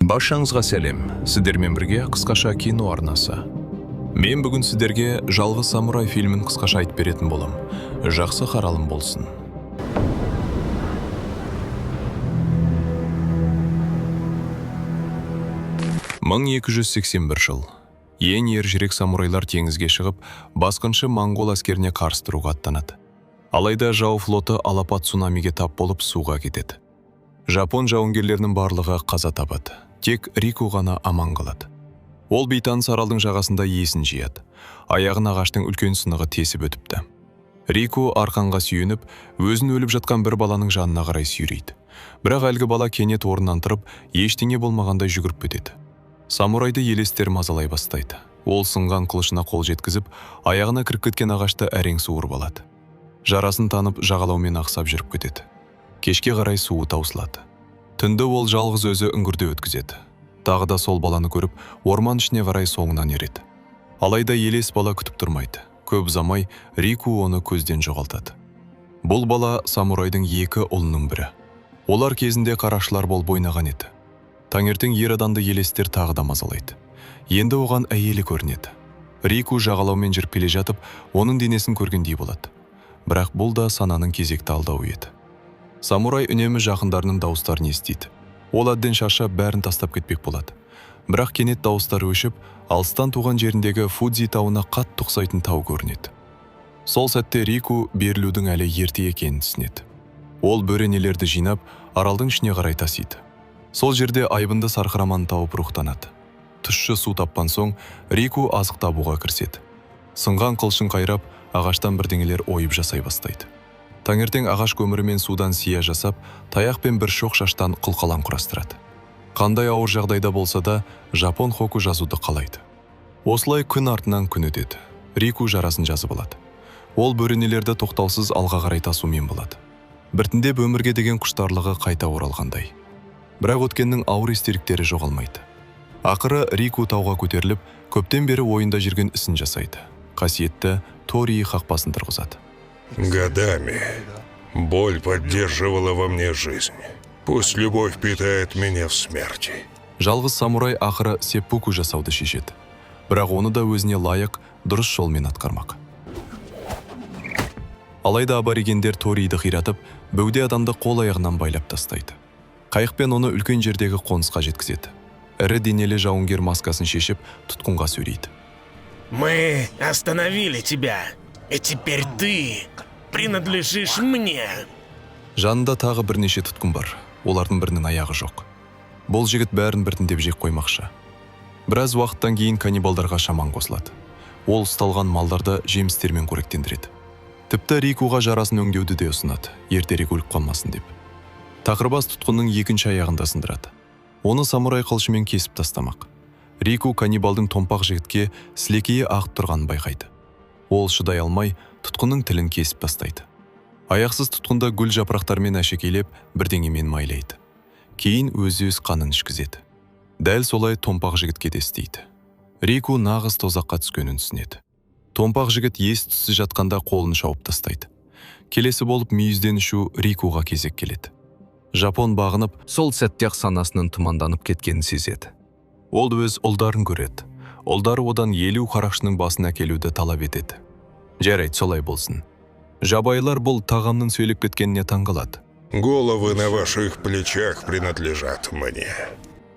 Баршаңызға сәлем. Сіздермен бірге «Қысқаша кино» арнасы. Мен бүгін сіздерге «Жалғыз самурай» фильмін қысқаша айтып беретін болам. Жақсы қаралым болсын. 1281 жыл. Ең ержүрек самурайлар теңізге шығып, басқыншы моңғол әскеріне қарсы тұруға аттанады. Алайда жау флоты алапат цунамиге тап болып, суға кетеді. Жапон жауынгерлерінің барлығы қаза табады. Тек Рику ғана аман қалады. Ол бейтаныс аралдың жағасында есін жияды. Аяғын ағаштың үлкен сынығы тесіп өтіпті. Рику арқанға сүйеніп, өзін өліп жатқан бір баланың жанына қарай сүйрейді. Бірақ әлгі бала кенет орнынан тұрып, ештеңе болмағандай жүгіріп кетеді. Самурайды елестер мазалай бастайды. Ол сынған қылышына қол жеткізіп, аяғына кіріп кеткен ағашты әрең суырып алады. Жарасын танып, жағалаумен ақсап жүріп кетеді. Кешке қарай суы таусылады. Түнді ол жалғыз өзі үңгірде өткізеді. Тағы да сол баланы көріп, орман ішіне қарай соңынан ереді. Алайда елес бала күтіп тұрмайды. Көп ұзамай Рику оны көзден жоғалтады. Бұл бала самурайдың екі ұлының бірі. Олар кезінде қарақшылар болып ойнаған еді. Таңертең ер адамды елестер тағы да мазалайды. Енді оған әйелі көрінеді. Рику жағалаумен жүріп келе жатып, оның денесін көргендей болады. Бірақ бұл да сананың кезекті алдауы еді. Самурай үнемі жақындарының дауыстарын естиді. Ол әбден шаршап, бәрін тастап кетпек болады. Бірақ кенет дауыстары өшіп, алыстан туған жеріндегі Фудзи тауына қатты ұқсайтын тау көрінеді. Сол сәтте Рику берілудің әлі ерте екенін түсінеді. Ол бөренелерді жинап, аралдың ішіне қарай тасиды. Сол жерде айбынды сарқыраманы тауып рухтанады. Тұщы су тапқан соң, Рику азық табуға кіріседі. Сынған қылышын қайрап, ағаштан бірдеңелер ойып жасай бастайды. Таңертең ағаш көмірі мен судан сия жасап, таяқ пен бір шоқ шаштан қылқалам құрастырады. Қандай ауыр жағдайда болса да, жапон хоку жазуды қалайды. Осылай күн артынан күн өтеді. Рику жарасын жазып алады. Ол бөренелерді тоқтаусыз алға қарай тасумен болады. Біртіндеп өмірге деген құштарлығы қайта оралғандай. Бірақ өткеннің ауыр естеліктері жоғалмайды. Ақыры Рику тауға көтеріліп, көптен бері ойында жүрген ісін жасайды. Қасиетті Тории қақпасын тұрғызады. Годами боль поддерживала во мне жизнь. Пусть любовь питает меня в смерти. Жалғыз самурай ақыры сеппуку жасауды шешеді. Бірақ оны да өзіне лайық, дұрыс жолмен атқармақ. Алайда аборигендер Ториді қиратып, бөгде адамды қол аяғынан байлап тастайды. Қайықпен оны үлкен жердегі қонысқа жеткізеді. Ірі денелі жауынгер маскасын шешіп, тұтқынға сүйрейді. Мы остановили тебя, и теперь ты принадлежишь мне. Жанында тағы бірнеше тұтқын бар. Олардың бірінің аяғы жоқ. Бұл жігіт бәрін біртіндеп жеп қоймақшы. Біраз уақыттан кейін каннибалдарға шаман қосылады. Ол ұсталған малдарды жемістермен қоректендіреді. Тіпті Рикуға жарасын өңдеуді де ұсынады, ертерек өліп қалмасын деп. Тақырбас тұтқынның екінші аяғын да сындырады. Оны самурай қылышымен кесіп тастамақ. Рику каннибалдың томпақ жігітке сілекейі ағып тұрғанын байқайды. Ол шыдай алмай, тұтқынның тілін кесіп тастайды. Аяқсыз тұтқынды гүл жапырақтармен әшекейлеп, бірдеңемен майлайды. Кейін өзі өз қанын ішкізеді. Дәл солай томпақ жігітке де істейді. Рику нағыз тозаққа түскенін түсінеді. Томпақ жігіт ес түссіз жатқанда қолын шауып тастайды. Келесі болып мүйізден ішу Рикуға кезек келеді. Жапон бағынып, сол сәтте ақ санасының тұманданып кеткенін сезеді. Ол өз ұлдарын көреді. Ұлдары одан 50 қарақшының басын әкелуді талап етеді. Жарайды, солай болсын. Жабайылар бұл тағамның сөйлеп кеткеніне таңғалады. Головы на ваших плечах принадлежат мне.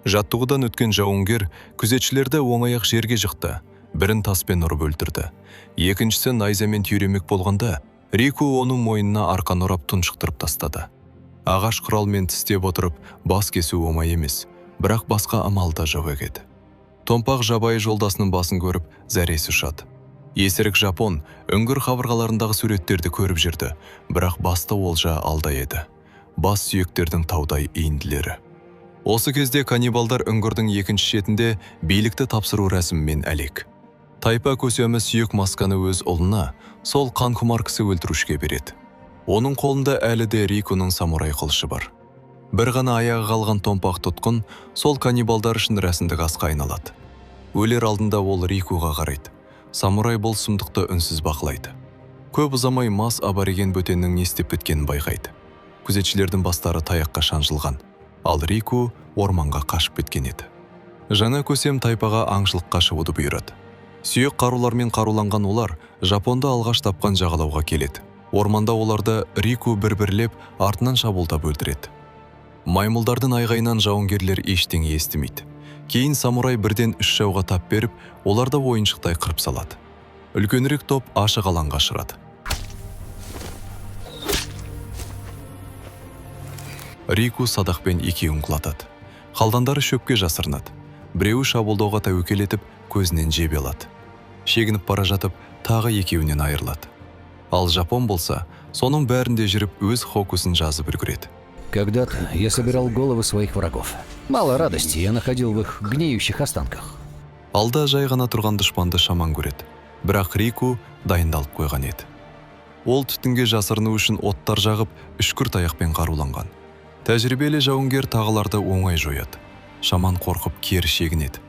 Жаттығудан өткен жауынгер күзетшілерді оңай-ақ жерге жықты, бірін таспен ұрып өлтірді. Екіншісі найзамен түйремек болғанда, Рику оның мойнына арқан орап, тұншықтырып тастады. Ағаш құралмен тістеп отырып, бас кесу оңай емес, бірақ басқа амал да жоқ еді. Томпақ жабайы жолдасының басын көріп, зәресі ұшады. Есірік жапон үңгір қабырғаларындағы суреттерді көріп жүрді, бірақ басты олжа алда еді. Бас сүйектердің таудай үйінділері. Осы кезде каннибалдар үңгірдің екінші шетінде билікті тапсыру рәсімімен әлек. Тайпа көсемі сүйек масканы өз ұлына, сол қанқұмар кісі өлтірушіге береді. Оның қолында әлі де Рикуның самурай қылышы бар. Бір ғана аяғы қалған томпақ тұтқын сол каннибалдар үшін рәсімдік асқа айналады. Өлер алдында ол Рикуға қарайды. Самурай бұл сұмдықты үнсіз бақылайды. Көп ұзамай мас абориген бөтеннің не істеп кеткенін байқайды. Күзетшілердің бастары таяққа шаншылған. Ал Рику орманға қашып кеткен еді. Жаңа көсем тайпаға аңшылыққа шығуды бұйырады. Сүйек қарулармен қаруланған олар жапонды алғаш тапқан жағалауға келеді. Орманда оларды Рику бір-бірлеп артынан шабуылдап өлтіреді. Маймылдардың айғайынан жауынгерлер ештеңе естімейді. Кейін самурай бірден үш жауға тап беріп, оларды ойыншықтай қырып салады. Үлкенірек топ ашық алаңға шығады. Рику садақпен екеуін құлатады. Қалғандары шөпке жасырынады. Біреуі шабуылдауға тәуекел етіп, көзінен жебе алады. Шегініп бара жатып, тағы екеуінен айырылады. Ал жапон болса, соның бәрінде жүріп өз хокусын жазып үлгереді. Когда-то я собирал головы своих врагов. Мало радости я находил в их гниющих останках. Алда жай ғана тұрған дұшпанды шаман көреді. Бірақ Рику дайындалып қойған еді. Ол түтінге жасырыну үшін оттар жағып, үшкір таяқпен қаруланған. Тәжірибелі жауынгер тағыларды оңай жояды. Шаман қорқып кері шегінеді.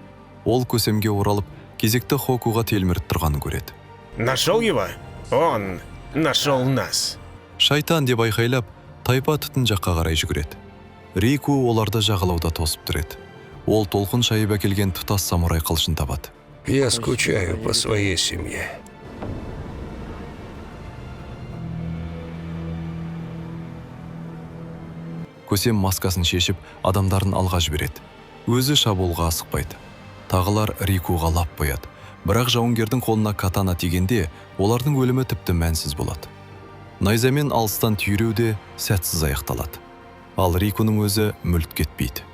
Ол көсемге оралып, кезекті хокуға телміріп тұрғанын көреді. Нашел его? Он нашел нас. Шайтан деп айқайлап, тайпа түтін жаққа қарай жүгіреді. Рику оларды жағалауда тосып тұр еді. Ол толқын шайып әкелген тұтас самурай қылышын табады. Я скучаю по своей семье. Көсем маскасын шешіп, адамдарын алға жібереді. Өзі шабуылға асықпайды. Тағылар Рикуға лап қояды. Бірақ жауынгердің қолына катана тигенде, олардың өлімі тіпті мәнсіз болады. Найзамен алыстан түйреу де сәтсіз аяқталады. Ал Рикуның өзі мүлт кетпейді.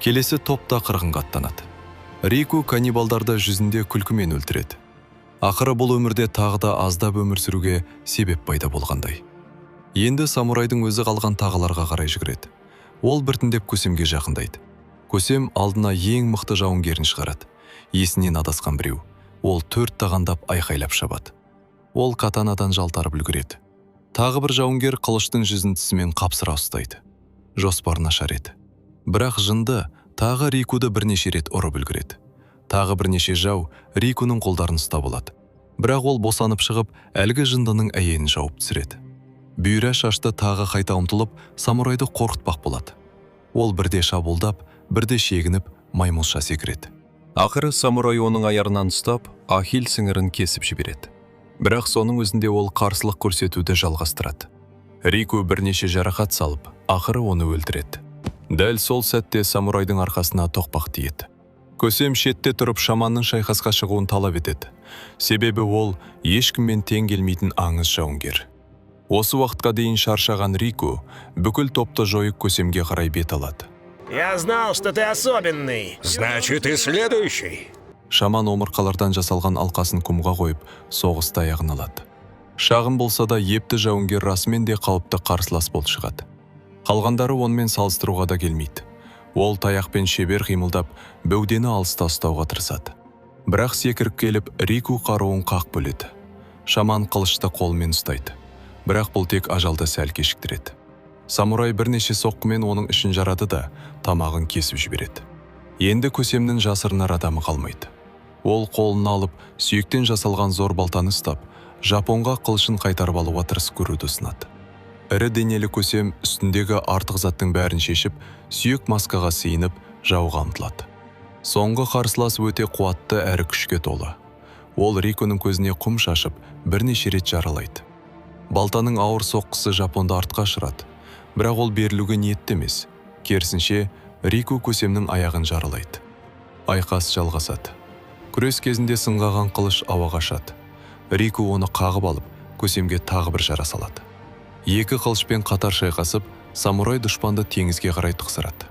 Келесі топ та қырғынға аттанады. Рику каннибалдарды жүзінде күлкімен өлтіреді. Ақыры бұл өмірде тағы да аздап өмір сүруге себеп пайда болғандай. Енді самурайдың өзі қалған тағыларға қарай жүгіреді. Ол біртіндеп көсемге жақындайды. Көсем алдына ең мықты жауынгерін шығарады. Есінен адасқан біреу. Ол төрт тағандап айқайлап шабады. Ол катанадан жалтарып үлгереді. Тағы бір жауынгер қылыштың жүзін тісімен қапсыра ұстайды. Жоспар нашар еді. Бірақ жынды тағы Рикуды бірнеше рет ұрып үлгереді. Тағы бірнеше жау Рикуның қолдарын ұстап алады. Бірақ ол босанып шығып, әлгі жындының әйелін жауып түсіреді. Бұйра шашты тағы қайта ұмтылып, самурайды қорқытпақ болады. Ол бірде шабуылдап, бірде шегініп, маймылша секіреді. Ақыры самурай оның аяғынан ұстап, ахилл сіңірін кесіп жібереді. Бірақ соның өзінде ол қарсылық көрсетуді жалғастырады. Рику бірнеше жарақат салып, ақыры оны өлтіреді. Дәл сол сәтте самурайдың арқасына тоқпақ тиеді. Көсем шетте тұрып шаманның шайқасқа шығуын талап етеді. Себебі ол ешкіммен тең келмейтін аңыз жауынгер. Осы уақытқа дейін шаршаған Рику бүкіл топты жойып, көсемге қарай бет алады. Я знал, что ты особенный. Значит, ты следующий. Шаман омыртқалардан жасалған алқасын құмға қойып, соғыс таяғын алады. Шағын болса да епті жауынгер расымен де қауіпті қарсылас болып шығады. Қалғандары онымен салыстыруға да келмейді. Ол таяқпен шебер қимылдап, бөгдені алыста ұстауға тырысады. Бірақ секіріп келіп, Рику қаруын қақ бөледі. Шаман қылышты қолымен ұстайды. Бірақ бұл тек ажалды сәл кешіктіреді. Самурай бірнеше соққымен оның ішін жарады да, тамағын кесіп жібереді. Енді көсемнің жасырынар адамы қалмайды. Ол қолына алып, сүйектен жасалған зор балтаны ұстап, жапонға қылышын қайтарып алуға тырысып көруді ұсынады. Ірі денелі көсем үстіндегі артық заттың бәрін шешіп, сүйек маскаға сиынып, жауға ұмтылады. Соңғы қарсылас өте қуатты әрі күшке толы. Ол Риконың көзіне құм шашып, бірнеше рет жаралайды. Балтаның ауыр соққысы жапонды артқа ұшырады. Бірақ ол берілуге ниетті емес. Керісінше, Рику көсемнің аяғын жаралайды. Айқас жалғасады. Күрес кезінде сынғаған қылыш ауаға ұшады. Рику оны қағып алып, көсемге тағы бір жара салады. Екі қылышпен қатар шайқасып, самурай дұшпанды теңізге қарай тықсырады.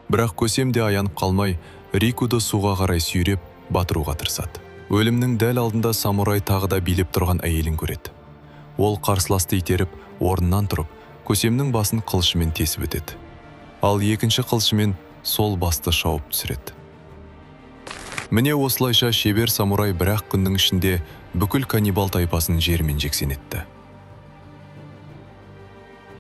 Бірақ көсем де аянып қалмай, Рикуды суға қарай сүйреп, батыруға тырысады. Өлімнің дәл алдында самурай тағы да билеп тұрған әйелін көреді. Ол қарсыласты итеріп, орнынан тұрып, көсемнің басын қылышымен тесіп өтеді. Ал екінші қылышымен сол басты шауып түсіреді. Міне осылайша шебер самурай бір-ақ күннің ішінде бүкіл каннибал тайпасын жермен жексен етті.